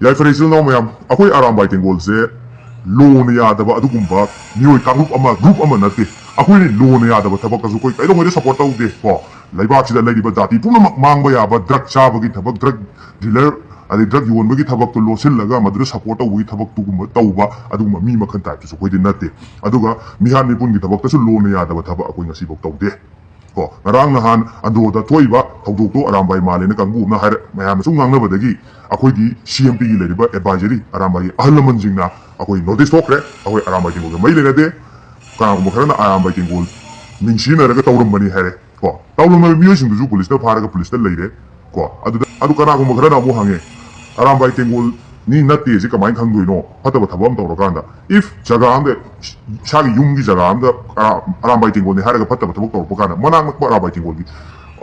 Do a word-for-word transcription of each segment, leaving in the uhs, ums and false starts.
ꯌꯥꯏꯐꯔꯦ ꯏꯆꯤꯜ ꯏꯅꯥꯎ ꯃꯌꯥꯝ, ꯑꯩꯈꯣꯏ ꯑꯔꯥꯝꯕꯥꯏ ꯇꯦꯡꯒꯣꯜꯁꯦ ꯂꯣꯅ ꯌꯥꯗꯕ ꯑꯗꯨꯒꯨꯝꯕ ꯃꯤꯑꯣꯏ ꯀꯥꯡꯂꯨꯞ ꯑꯃ, ꯒ꯭ꯔꯨꯞ ꯑꯃ ꯅꯠꯇꯦ꯫ ꯑꯩꯈꯣꯏꯅ ꯂꯣꯅ ꯌꯥꯗꯕ ꯊꯕꯛꯇꯁꯨ ꯑꯩꯈꯣꯏ ꯀꯩꯗꯧꯉꯩꯗ ꯁꯞꯄꯣꯔꯠ ꯇꯧꯗꯦ꯫ ꯀꯣ, ꯂꯩꯕꯥꯛꯁꯤꯗ ꯂꯩꯔꯤꯕ ꯖꯥꯇꯤ ꯄꯨꯝꯅꯃꯛ ꯃꯥꯡꯕ ꯌꯥꯕ ꯗ꯭ꯔꯒ ꯆꯥꯕꯒꯤ ꯊꯕꯛ, ꯗ꯭ꯔꯒ ꯗꯤꯂꯔ, ꯑꯗꯩ ꯗ꯭ꯔꯒ ꯌꯣꯟꯕꯒꯤ ꯊꯕꯛꯇꯣ ꯂꯣꯠꯁꯤꯜꯂꯒ ꯃꯗꯨꯗ ꯁꯞꯄꯣꯔꯠ ꯇꯧꯕꯒꯤ ꯊꯕꯛꯇꯨꯒꯨꯝꯕ ꯇꯧꯕ ꯑꯗꯨꯒꯨꯝꯕ ꯃꯤ ꯃꯈꯜ ꯇꯥꯏꯞꯇꯨꯁꯨ ꯑꯩꯈꯣꯏꯗꯤ ꯅꯠꯇꯦ꯫ ꯑꯗꯨꯒ ꯃꯤꯍꯥꯠ ꯃꯤꯄꯨꯟꯒꯤ ꯊꯕꯛꯇꯁꯨ ꯂꯣꯅ ꯌꯥꯗꯕ ꯊꯕꯛ ꯑꯩꯈꯣꯏ ꯉꯁꯤꯐꯥꯎ ꯇꯧꯗꯦ꯫ ꯀꯣ, ꯉꯔꯥꯡ ꯅꯍꯥꯟ ꯑꯟꯗ꯭ꯔꯣꯗ ꯊꯣꯛꯏꯕ ꯊꯧꯗꯣꯛꯇꯣ ꯑꯔꯥꯝꯕꯥꯏ ꯃꯥꯜꯂꯦꯅ ꯀꯥꯡꯕꯨ ꯑꯃꯅ ꯍꯥꯏꯔ ꯃꯌꯥꯝꯅ ꯁꯨꯝ ꯉꯥꯡꯅꯕꯗꯒꯤ ꯑꯩꯈꯣꯏꯒꯤ ꯁꯤ ꯑꯦꯝ ꯄꯤꯒꯤ ꯂꯩꯔꯤꯕ ꯑꯦꯗꯚꯥꯏꯖꯔꯤ ꯑꯔꯥꯝꯕꯥꯏꯒꯤ ꯑꯍꯜ ꯂꯃꯟꯁꯤꯡꯅ ꯑꯩꯈꯣꯏ ꯅꯣꯇꯤꯁ ꯊꯣꯛꯈ꯭ꯔꯦ꯫ ꯑꯩꯈꯣꯏ ꯑꯔꯥꯝꯕꯥꯏ ꯇꯦꯡꯒꯣꯜꯒ ꯃꯔꯤ ꯂꯩꯅꯗꯦ꯫ ꯀꯅꯥꯒꯨꯝꯕ ꯈꯔꯅ ꯑꯔꯥꯝꯕꯥꯏ ꯇꯦꯡꯒꯣꯜ ꯃꯤꯡ ꯁꯤꯖꯤꯟꯅꯔꯒ ꯇꯧꯔꯝꯕꯅꯤ ꯍꯥꯏꯔꯦ꯫ ꯀꯣ, ꯇꯧꯔꯝꯕ ꯃꯤꯑꯣꯏꯁꯤꯡꯗꯨꯁꯨ ꯄꯨꯂꯤꯁꯇ ꯐꯥꯔꯒ ꯄꯨꯂꯤꯁꯇ ꯂꯩꯔꯦ꯫ ꯀꯣ, ꯑꯗꯨꯗ ꯑꯗꯨ ꯀꯅꯥꯒꯨꯝꯕ ꯈꯔꯅ ꯑꯃꯨꯛ ꯍꯪꯉꯦ, "ꯑꯔꯥꯝꯕꯥꯏ ꯇꯦꯡꯒꯣꯜ ꯅꯤ ꯅꯠꯇꯦ ꯁꯤ ꯀꯃꯥꯏꯅ ꯈꯪꯗꯣꯏꯅꯣ?" ꯐꯠꯇꯕ ꯊꯕꯛ ꯑꯃ ꯇꯧꯔꯀꯥꯟꯗ, ꯏꯐ ꯖꯒꯥ ꯑꯝꯗ, ꯏꯁꯥꯒꯤ ꯌꯨꯝꯒꯤ ꯖꯒꯥ ꯑꯝꯗ ꯑꯔꯥ-, ꯑꯔꯥꯝꯕꯥꯏ ꯇꯦꯡꯒꯣꯜꯅꯤ ꯍꯥꯏꯔꯒ ꯐꯠꯇꯕ ꯊꯕꯛ ꯇꯧꯔꯛꯄ ꯀꯥꯟꯗ, ꯃꯅꯥꯛ ꯅꯛꯄ ꯑꯔꯥꯝꯕꯥꯏ ꯇꯦꯡꯒꯣꯜꯒꯤ,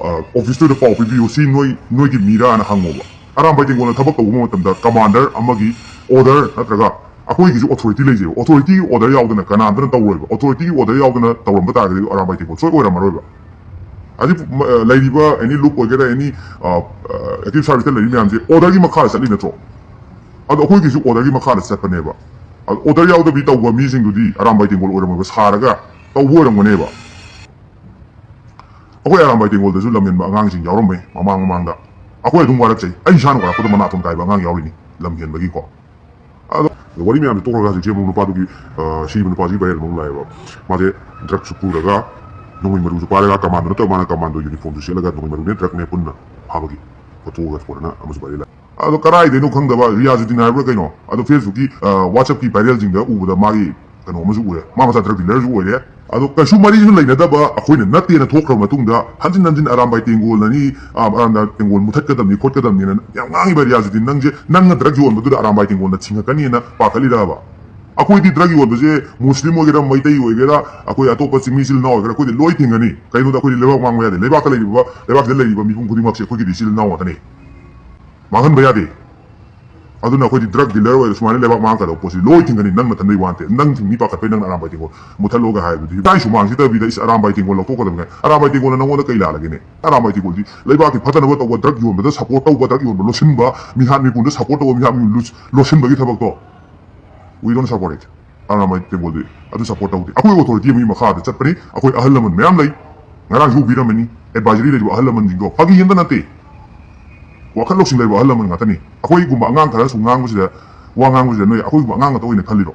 ꯑ, ꯑꯣꯐꯤꯁꯇꯨꯗ ꯄꯥꯎ ꯄꯤꯕꯤꯌꯨ, "ꯁꯤ ꯅꯣꯏ, ꯅꯣꯏꯒꯤ ꯃꯤꯔꯥꯅ?" ꯍꯪꯉꯣꯕ꯫ ꯑꯔꯥꯝꯕꯥꯏ ꯇꯦꯡꯒꯣꯜꯅ ꯊꯕꯛ ꯇꯧꯕ ꯃꯇꯝꯗ ꯀꯃꯥꯟꯗꯔ ꯑꯃꯒꯤ ꯑꯣꯔꯗꯔ ꯅꯠꯇ꯭ꯔꯒ ꯑꯩꯈꯣꯏꯒꯤꯁꯨ ꯑꯣꯊꯣꯔꯤꯇꯤ ꯂꯩꯖꯩꯕ꯫ ꯑꯣꯊꯣꯔꯤꯇꯤꯒꯤ ꯑꯣꯔꯗꯔ ꯌꯥꯎꯗꯅ ꯀꯅꯥꯝꯇꯅ ꯇꯧꯔꯣꯏꯕ꯫ ꯑꯣꯊꯣꯔꯤꯇꯤꯒꯤ ꯑꯣꯔꯗꯔ ꯌꯥꯎꯗꯅ ꯇꯧꯔꯝꯕ ꯇꯥꯔꯒꯗꯤ ꯑꯔꯥꯝꯕꯥꯏ ꯇꯦꯡꯒꯣꯜ ꯁꯣꯏ ꯑꯣꯏꯔꯝꯃꯔꯣꯏꯕ꯫ ꯍꯧꯖꯤꯛ, ꯑ, ꯂꯩꯔꯤꯕ ꯑꯦꯅꯤ ꯂꯨꯞ ꯑꯣꯏꯒꯦꯔꯥ, ꯑꯦꯅꯤ, ꯑ, ꯑ, ꯑꯦꯛꯇꯤꯚ ꯁꯥꯔꯚꯤꯁꯇ ꯂꯩꯔꯤ ꯃꯌꯥꯝꯁꯦ ꯑꯣꯔꯗꯔꯒꯤ ꯃꯈꯥꯗ ꯆꯠꯂꯤ ꯅꯠꯇ꯭ꯔꯣ? ꯑꯗꯣ ꯑꯩꯈꯣꯏꯒꯤꯁꯨ ꯑꯣꯔꯗꯔꯒꯤ ꯃꯈꯥꯗ ꯆꯠꯄꯅꯦꯕ꯫ ꯑꯗꯣ ꯑꯣꯔꯗꯔ ꯌꯥꯎꯗꯕꯤ ꯇꯧꯕ ꯃꯤꯁꯤꯡꯗꯨꯗꯤ ꯑꯔꯥꯝꯕꯥꯏ ꯇꯦꯡꯒꯣꯜ ꯑꯣꯏꯔꯝꯃꯣꯏꯕ, ꯁꯥꯔꯒ ꯇꯧꯕ ꯑꯣꯏꯔꯝꯒꯅꯦꯕ꯫ ꯑꯩꯈꯣꯏ ꯑꯔꯥꯝꯕꯥꯏ ꯇꯦꯡꯒꯣꯜꯗꯁꯨ ꯂꯝꯍꯦꯟꯕ ꯑꯉꯥꯡꯁꯤꯡ ꯌꯥꯎꯔꯝꯃꯦ ꯃꯃꯥꯡ ꯃꯃꯥꯡꯗ꯫ ꯑꯩꯈꯣꯏ ꯑꯗꯨꯝ ꯋꯥꯔꯛꯆꯩ꯫ ꯑꯩ ꯏꯁꯥꯅ ꯋꯥꯔꯛꯄꯗ ꯃꯅꯥꯇꯣꯟ ꯀꯥꯏꯕ ꯑꯉꯥꯡ ꯌꯥꯎꯔꯤꯅꯤ ꯂꯝꯍꯦꯟꯕꯒꯤꯀꯣ꯫ ꯑꯗꯣ ꯋꯥꯔꯤ ꯃꯌꯥꯝꯁꯦ ꯇꯣꯛꯈ꯭ꯔꯒ ꯍꯧꯖꯤꯛꯁꯦ ꯑꯃꯨꯛ ꯅꯨꯄꯥꯗꯨꯒꯤ, ꯑ, ꯁꯤꯕ ꯅꯨꯄꯥꯁꯤꯒꯤ ꯚꯥꯏꯔꯦꯜ ꯑꯃꯨꯛ ꯂꯥꯛꯑꯦꯕ꯫ ꯃꯥꯁꯦ ꯗ꯭ꯔꯒꯁꯨ ꯄꯨꯔꯒ ꯅꯣꯡꯃꯩ ꯃꯔꯨꯁꯨ ꯄꯥꯏꯔꯒ ꯀꯃꯥꯟꯗꯣ ꯅꯠꯇꯕ, ꯃꯥꯅ ꯀꯃꯥꯟꯗꯣ ꯌꯨꯅꯤꯐꯣꯔꯝꯁꯨ ꯁꯦꯠꯂꯒ ꯅꯣꯡꯃꯩ ꯃꯔꯨꯅꯦ ꯗ꯭ꯔꯒꯅꯦ ꯄꯨꯟꯅ ꯐꯥꯕꯒꯤ ꯐꯣꯇꯣꯒ ꯊꯣꯔꯅ ꯑꯃꯁꯨ ꯚꯥꯏꯔꯦꯜ ꯂꯥꯛꯑꯦ꯫ ꯑꯗꯣ ꯀꯗꯥꯏꯗꯩꯅꯣ ꯈꯪꯗꯕ ꯔꯤꯌꯥꯖꯨꯗꯤꯟ ꯍꯥꯏꯕ꯭ꯔꯥ ꯀꯩꯅꯣ, ꯑꯗꯣ Facebook-ꯀꯤ, ꯑ, WhatsApp-ꯀꯤ ꯚꯥꯏꯔꯦꯜꯁꯤꯡꯗ ꯎꯕꯗ ꯃꯥꯒꯤ ꯀꯩꯅꯣ ꯑꯃꯁꯨ ꯎꯔꯦ꯫ ꯃꯥ ꯃꯁꯥ ꯗ꯭ꯔꯒ ꯗꯤꯂꯔꯁꯨ ꯑꯣꯏꯔꯦ꯫ ꯑꯗꯣ ꯀꯩꯁꯨ ꯃꯔꯤꯁꯨ ꯂꯩꯅꯗꯕ ꯑꯩꯈꯣꯏꯅ ꯅꯠꯇꯦꯅ ꯊꯣꯛꯈ꯭ꯔꯕ ꯃꯇꯨꯡꯗ ꯍꯟꯖꯤꯟ ꯍꯟꯖꯤꯟ ꯑꯔꯥꯝꯕꯥꯏ ꯇꯦꯡꯒꯣꯜꯅꯅꯤ, ꯑ, ꯑꯔꯥꯝꯕꯥꯏ ꯇꯦꯡꯒꯣꯜ ꯃꯨꯊꯠꯀꯗꯕꯅꯤ ꯈꯣꯠꯀꯗꯕꯅꯤꯅ ꯌꯥꯝ ꯉꯥꯡꯉꯤꯕ ꯔꯤꯌꯥꯖꯨꯗꯤꯟ꯫ ꯅꯪꯁꯦ, ꯅꯪꯅ ꯗ꯭ꯔꯒ ꯌꯣꯟꯕꯗꯨꯗ ꯑꯔꯥꯝꯕꯥꯏ ꯇꯦꯡꯒꯣꯜꯅ ꯊꯤꯡꯉꯛꯀꯅꯤꯅ ꯄꯥꯈꯠꯂꯤꯔꯕ? ꯑꯩꯈꯣꯏꯗꯤ ꯗ꯭ꯔꯒ ꯌꯣꯟꯕꯁꯦ ꯃꯨꯁꯂꯤꯝ ꯑꯣꯏꯒꯦꯔꯥ, ꯃꯩꯇꯩ ꯑꯣꯏꯒꯦꯔꯥ, ꯑꯩꯈꯣꯏ ꯑꯇꯣꯞꯄ ꯆꯤꯡꯃꯤ ꯏꯆꯤꯜ ꯏꯅꯥꯎ ꯑꯣꯏꯒꯦꯔꯥ, ꯑꯩꯈꯣꯏꯗꯤ ꯂꯣꯏ ꯊꯤꯡꯒꯅꯤ꯫ ꯀꯩꯅꯣꯗ ꯑꯩꯈꯣꯏꯗꯤ ꯂꯩꯕꯥꯛ ꯃꯥꯡꯕ ꯌꯥꯗꯦ꯫ ꯂꯩꯕꯥꯛꯇ ꯂꯩꯔꯤꯕ, ꯂꯩꯕꯥꯛꯁꯤꯗ ꯂꯩꯔꯤꯕ ꯃꯤꯄꯨꯝ ꯈꯨꯗꯤꯡꯃꯛꯁꯦ ꯑꯩꯈꯣꯏꯒꯤꯗꯤ ꯏꯆꯤꯜ ꯏꯅꯥꯎ ꯉꯥꯛꯇꯅꯤ꯫ ꯃꯥꯡꯍꯟꯕ ꯌꯥꯗꯦ꯫ ꯑꯗꯨꯅ ꯑꯩꯈꯣꯏꯗꯤ drug dealer ꯑꯣꯏꯔ ꯁꯨꯃꯥꯏꯅ ꯂꯩꯕꯥꯛ ꯃꯥꯡꯉꯛꯀꯗꯕ ꯄꯣꯠꯁꯤ ꯂꯣꯏ ꯊꯤꯡꯒꯅꯤ, ꯅꯪ ꯅꯊꯟꯗꯩ ꯋꯥ ꯅꯠꯇꯦ꯫ ꯅꯪ ꯊꯤꯡꯅꯤ ꯄꯥꯈꯠꯄꯩ ꯅꯪꯅ ꯑꯔꯥꯝꯕꯥꯏ ꯇꯦꯡꯒꯣꯜ ꯃꯨꯠꯊꯠꯂꯣꯒ ꯍꯥꯏꯕꯗꯨꯗꯤ ꯇꯥꯏ ꯁꯨꯃꯥꯡꯁꯤꯗꯕꯤꯗ ꯏꯁ ꯑꯔꯥꯝꯕꯥꯏ ꯇꯦꯡꯒꯣꯜ ꯂꯧꯊꯣꯛꯀꯗꯕꯅꯤ꯫ ꯑꯔꯥꯝꯕꯥꯏ ꯇꯦꯡꯒꯣꯜꯅ ꯅꯪꯉꯣꯟꯗ ꯀꯩ ꯂꯥꯜꯂꯒꯦꯅꯦ? ꯑꯔꯥꯝꯕꯥꯏ ꯇꯦꯡꯒꯣꯜꯗꯤ ꯂꯩꯕꯥꯛꯀꯤ ꯐꯠꯇꯅꯕ ꯇꯧꯕ, drug ꯌꯣꯟꯕꯗ support ꯇꯧꯕ, drug ꯌꯣꯟꯕ ꯂꯣꯠꯁꯤꯟꯕ, ꯃꯤꯍꯥꯠ ꯃꯤꯄꯨꯟꯗ support ꯇꯧꯕ, ꯃꯤꯍꯥꯠ ꯃꯤꯄꯨꯟ ꯂꯣꯠꯁꯤꯟꯕꯒꯤ ꯊꯕꯛꯇꯣ we don't support it꯫ Arambai ꯇꯦꯡꯒꯣꯜꯗꯤ ꯑꯗꯨ support ꯇꯧꯗꯦ꯫ ꯑꯩꯈꯣꯏ authority ꯑꯃꯒꯤ ꯃꯈꯥꯗ ꯆꯠꯄꯅꯤ꯫ ꯑꯩꯈꯣꯏ ꯑꯍꯜ ꯂꯃꯟ ꯃꯌꯥꯝ ꯂꯩ, ꯉꯔꯥꯡꯁꯨ ꯎꯕꯤꯔꯝꯃꯅꯤ, advisory ꯂꯩꯔꯤꯕ ꯑꯍꯜ ꯂꯃꯟꯁꯤꯡꯗꯣ ꯐꯥꯒꯤ ꯑꯝꯇ ꯅꯠꯇꯦ꯫ ꯋꯥꯈꯜ ꯂꯧꯁꯤꯡ ꯂꯩꯕ ꯑꯍꯜ ꯂꯃꯟ ꯉꯥꯛꯇꯅꯤ꯫ ꯑꯩꯈꯣꯏꯒꯨꯝꯕ ꯑꯉꯥꯡ ꯈꯔꯁꯨ ꯉꯥꯡꯕꯁꯤꯗ, ꯋꯥ ꯉꯥꯡꯕꯁꯤꯗ ꯅꯣꯏ ꯑꯩꯈꯣꯏꯒꯨꯝꯕ ꯑꯉꯥꯡ ꯉꯥꯛꯇ ꯑꯣꯏꯅ ꯈꯜꯂꯤꯔꯣ?